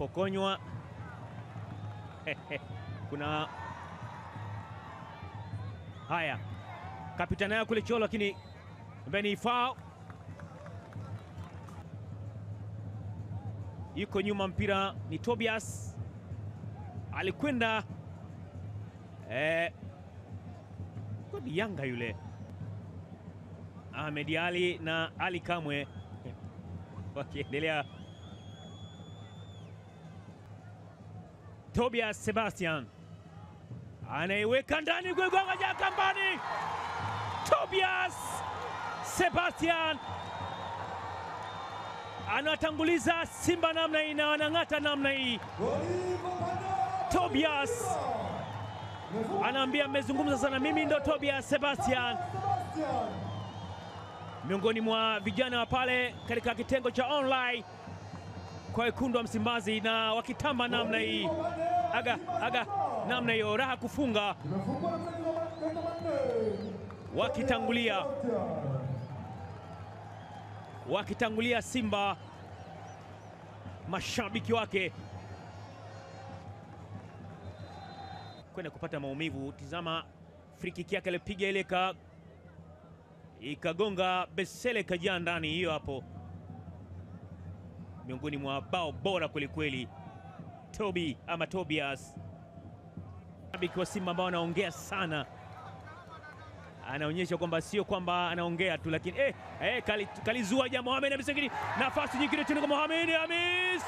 Anapokonywa kuna haya kapita nayo kule Cholo, lakini mbeni foul. Yuko nyuma mpira ni Tobias, alikwenda kwa Yanga yule Ahmed Ali na Ali Kamwe wakiendelea. Tobias Sebastian anaiweka ndani kuigonga kambani. Tobias Sebastian anatanguliza Simba namna hii na wanang'ata namna hii. Tobias anaambia mmezungumza sana, mimi ndo Tobias Sebastian. Miongoni mwa vijana wa pale katika kitengo cha online kwa wekundu wa Msimbazi, na wakitamba namna hii, aga aga namna hiyo, raha kufunga, wakitangulia Simba, mashabiki wake kwenda kupata maumivu. Tizama free kick yake alipiga ile ikagonga Besele kajia ndani, hiyo hapo miongoni mwa bao bora kweli kweli. Toby ama Tobias, shabiki wa Simba ambao anaongea sana, anaonyesha kwamba sio kwamba anaongea tu, lakini kalizua ja Mohamed Hamis, nafasi nyingine tena kwa Mohamed Hamis.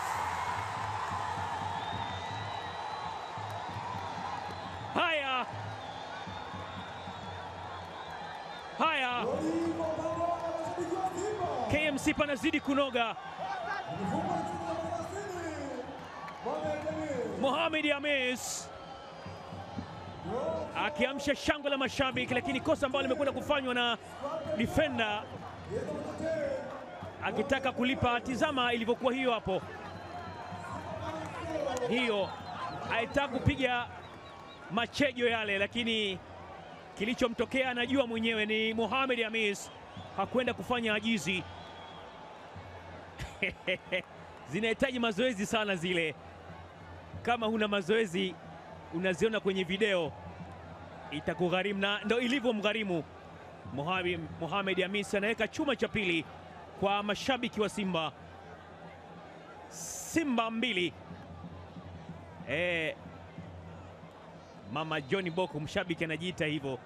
Haya haya, KMC panazidi kunoga. Mohamed Hamis akiamsha shangwe la mashabiki, lakini kosa ambalo limekwenda kufanywa na defender akitaka kulipa. Tizama ilivyokuwa hiyo hapo, hiyo haitaka kupiga machejo yale, lakini kilichomtokea anajua mwenyewe. Ni Mohamed Hamis, hakwenda kufanya ajizi. Zinahitaji mazoezi sana zile. Kama huna mazoezi unaziona kwenye video itakugharimu, na ndo ilivyomgharimu. Mohamed Hamis anaweka chuma cha pili kwa mashabiki wa Simba. Simba 2. Mama John Boko mshabiki anajiita hivyo.